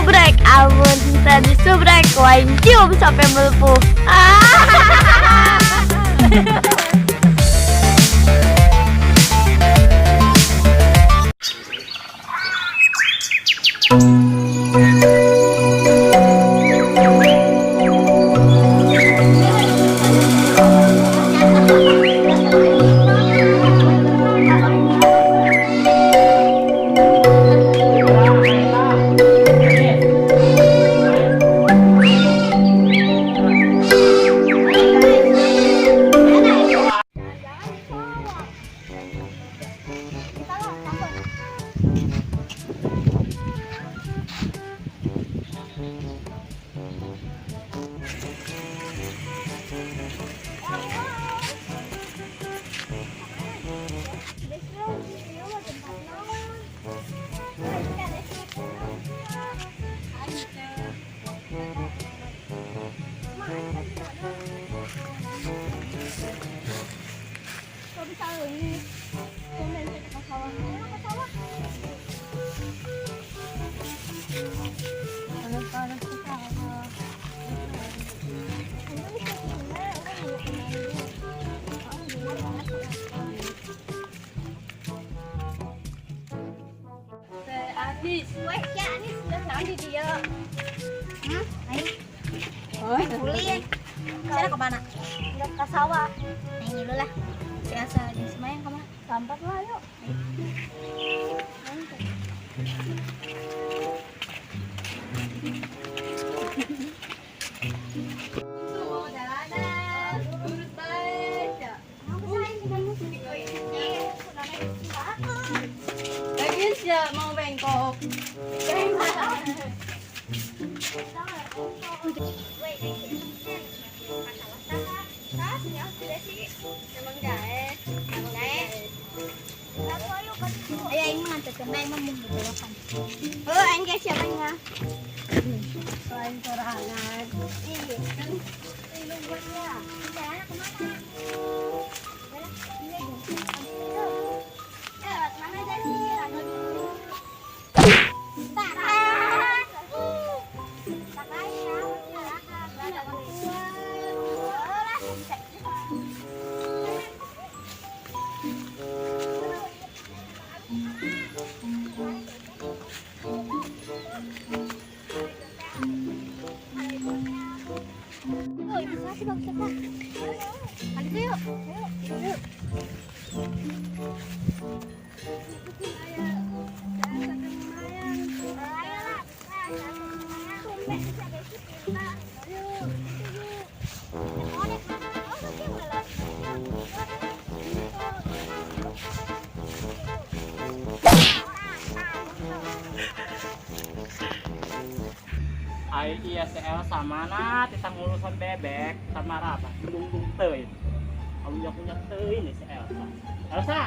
Subrek, amun teu disubrek ku aing cium sampai melepuh. Ah. Anis. Weh, ya Anis sudah naon di dieu? Hmm? Aing Ulin. Sana kemana? Nggak ke sawah. Aing dulu lah. Si Asa jeung si Mayang kemana? Sampat lah yuk. Bagus ya mau bengkok. Emang gae. Emang gae. Ayo aing mah nganterkeun aing mah mun bebelokan. Oh, aing ge siapa nya? Selain sorangan. Iya, kan. Jalan kemana? Jalan, iya, eh, mana aja sih? Rano dulu. Taran. Oh, itu sih bagus apa? Kali itu yuk. Yuk. Ai iya si Elsa mana titah ngurusan bebek sama apa jembung teuing. Unyak-unyak teuing si Elsa. Elsa.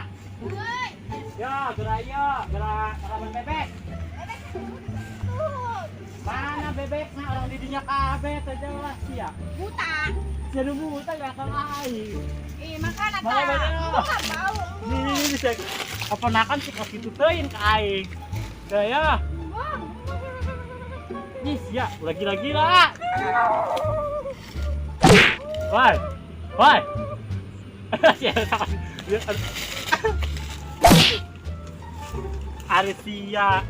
Yo, gerak yo, gerak maraban bebek. Mana bebeknya orang di dinya kabeh teu jelas sia. Buta. Sia nu buta ya kang aing. Ih, makan Mana ata. mana? Bau. Nih bisa keponakan suka kitu teuing ka aing. Teu ya. Ih, sia, ulah gila-gila. Woi. Woi. Si Elsa. Ari sia.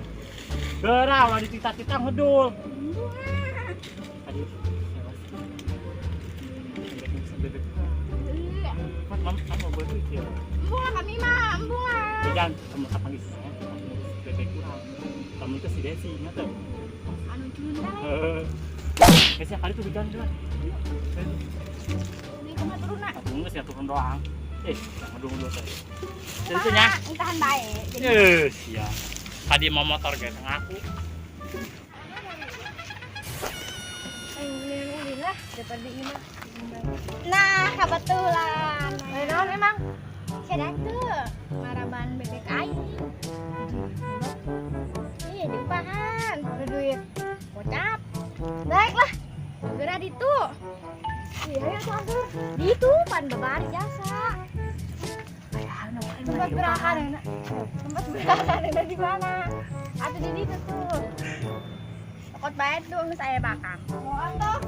Geura ulah ditita-tita ngedul. Aduh, siapa sih? Bebek, bebek. Kan mam mau buat duit ya. Embung lah kami mah, embung lah. Jangan, kamu kapan gitu ya? Bebek kurang. Kamu itu si Desi, ingat tuh. Anu culun Heeh. Biasanya kali tuh hujan juga. Ini kumaha turun nak? Aku nggak sih turun doang. Eh, jangan dulu dulu tadi. Jadi tuh nya. Tahan baik. Eh, siap. Tadi mau motor guys, ngaku. Alhamdulillah daripada ini. Nah, kebetulan. Naon emang? Saya tuh Maraban bebek aing. Iya, diupahan. Ada duit. Kocap. Baiklah. Segera ditu. Iya, ya tuh anggur. Ditu pan babari jasa. Tempat gerakan enak. Tempat gerakan enak di mana? Atau di ditu tuh. Cokot bae tuh geus aya bakang. Moal tuh.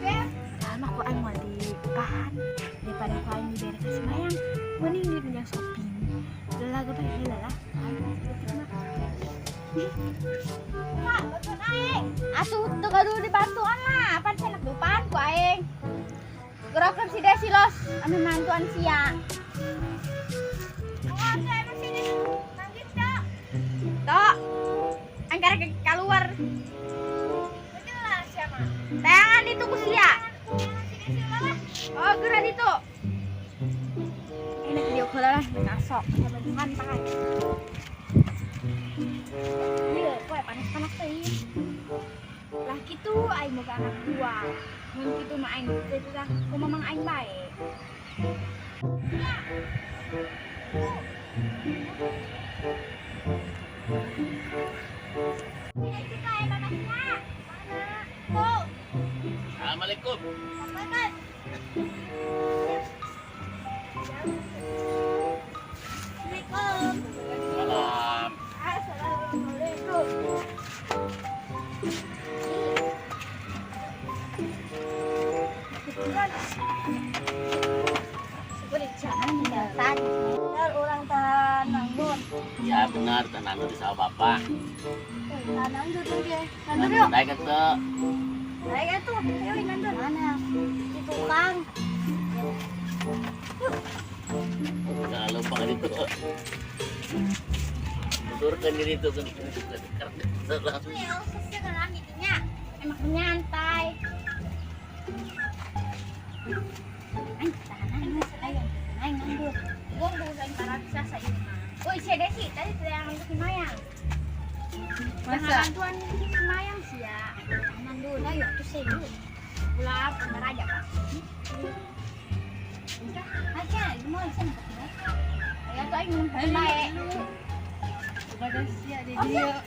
Ya. Lama ku aing moal diupahan daripada ku aing dibere ka si Mayang. Mending duit menjang shopping. Lelah ge bae heula lah. Aing leutik mah. Pak, bantuan aing. Atuh teu gaduh dibantuan lah, pan sanak diupahan ku aing. Gerakan si Desi los, anu mantuan sia. Oh, saya masih di manggil tok. Tok. Angkara keluar. Betul lah siapa? Tangan itu ku sia. Oh, gerak itu. Ini video heula lah, ngasok sama santai. Iya, poe panas-panas teuing. Lah kitu aing boga anak dua. Mun kitu mah aing teu tah ku mamang aing bae. Assalamualaikum. Assalamualaikum. Salam. Assalamualaikum. Orang tahan nanggur. Ya benar, tanah di sawah bapak. Tahan nandur tuh dia. Nandur yuk. Naik ke. Naik atuh. Ayo nandur. Mana? Di tukang. Jangan lupa kan itu. Turunkan diri itu kan. Emang nyantai. Aing tahanan aing aing nandur. Gua ngurusin para bisa saya mah. Woi, si Desi, tadi yang untuk Mayang. Masa? Bantuan Mayang sih ya. Nandur ayo tuh sih. Ulah bener aja, Pak. Aja, mau sih ya tuh aing mun bae. Coba sia di dia.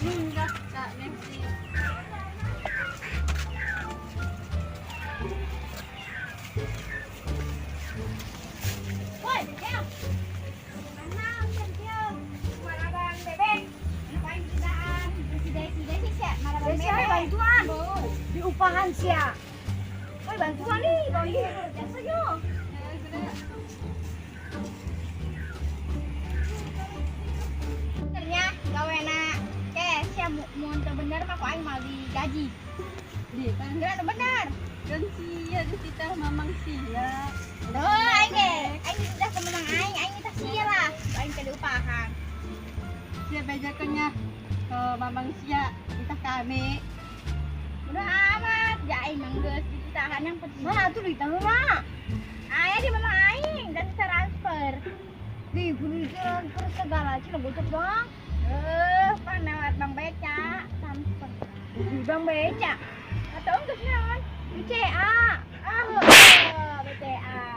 Enggak, Kak Messi. Woi, ya. Mana tieu? Maraban bebek. Anu aing didaan. Si Desi, Desi sia maraban Desi, bebek. ayo bantuan. Diupahan sia. Woi, bantuan nih, bang ieu jasa yo. Benernya gawena ke sia mun teu bener mah ku aing moal digaji. Di kan Bener teu bener. kan sia di kita mamang sia. Duh, aing ge, aing udah temenang aing, aing teh sia lah. Aing teh diupahan. Sia bejakannya ke mamang sia kita kami. Udah amat, ya aing mah geus ditahan yang penting. Mana tuh duit mah? Aya di mama aing dan transfer. Di beli transfer segala cina bocor bang. Pan lewat Bang Beca transfer. Di Bang Beca. Atau enggak naon? BCA. Ah, BCA.